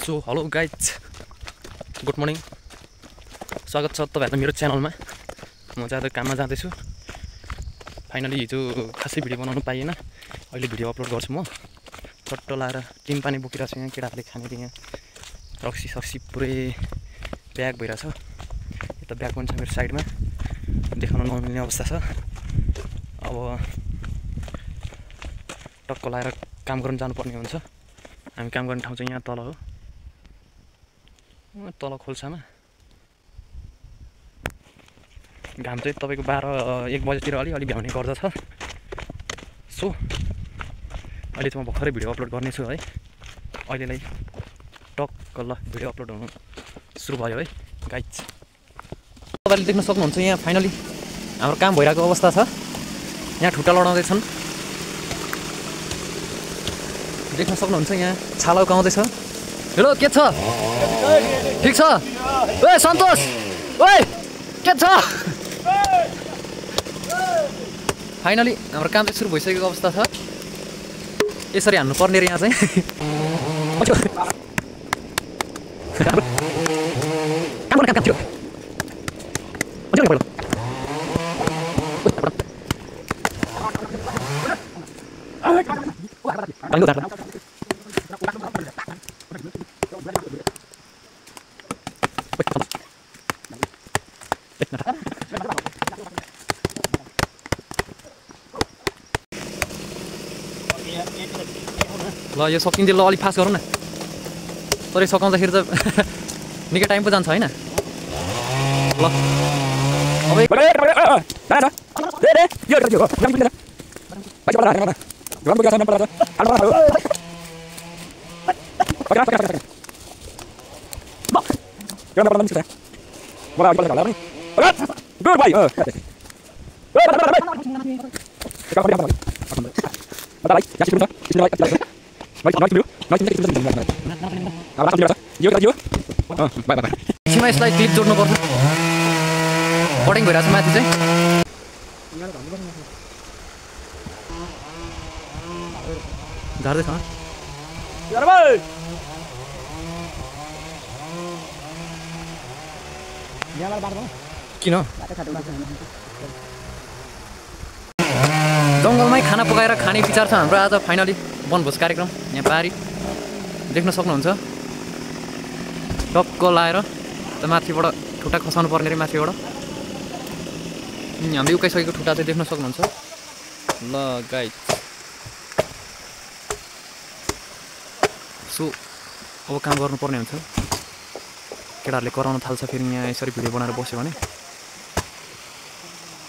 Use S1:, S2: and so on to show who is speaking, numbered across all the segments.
S1: So hello guys, good morning. स्वागत छ तपाईँहरूलाई मेरो च्यानलमा। म चाहिँ काममा जाँदैछु। फाइनली हिजो खासै भिडियो बनाउनु पाइएन, अहिले भिडियो अपलोड गर्छु म। चट्ट लाएर टिम पानी बोकिरहेको छु। यहाँ केटाहरूले खाने यहाँ रक्सी सक्सी पुरै ब्याग भइरहेछ। यता ब्याग पनि छ मेरो साइडमा, देखाउन नमिल्ने अवस्था छ। अब टक्क लाएर काम गर्न जानुपर्ने हुन्छ। हामी काम गर्ने ठाउँ चाहिँ यहाँ तल हो, तल खोल्सामा। घाम चाहिँ तपाईँको 12-1 बजेतिर अलिअलि भ्याउने गर्दछ। सो अहिले चाहिँ म भर्खरै भिडियो अपलोड गर्नेछु है। अहिलेलाई टक्क ल भिडियो अपलोड हुनु सुरु भयो है गाइज। तपाईँले देख्न सक्नुहुन्छ यहाँ फाइनली हाम्रो काम भइरहेको अवस्था छ। यहाँ ठुटा लडाउँदैछन्, देख्न सक्नुहुन्छ। यहाँ छाला उकाउँदैछ। हेलो, के छ? ठिक छ? ओए सन्तोष, ओए के छ? फाइनली हाम्रो काम चाहिँ सुरु भइसकेको अवस्था छ। यसरी हान्नु पर्ने रे यहाँ चाहिँ। ल यो सकिन्थ्यो। ल अलिक फास्ट गरौँ न। तर सकाउँदाखेरि त निकै टाइम पो जान्छ होइन? ल सीमा यसलाई क्लिप जोड्नुपर्छ। कटिङ भइरहेको छ माथि चाहिँ। झार्दैछ किन? जङ्गलमै खाना पकाएर खाने विचार छ हाम्रो आज। फाइनली वनभोज कार्यक्रम यहाँ पारी देख्न सक्नुहुन्छ। टक्क लाएर त माथिबाट ठुटा खसाउनु पर्ने रे माथिबाट। हामीले उकाइसकेको ठुटा चाहिँ देख्न सक्नुहुन्छ। ल गाइज, सो अब काम गर्नुपर्ने हुन्छ। केटाहरूले कराउन थाल्छ फेरि यहाँ यसरी भिडियो बनाएर बस्यो भने।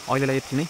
S1: अहिलेलाई यति नै।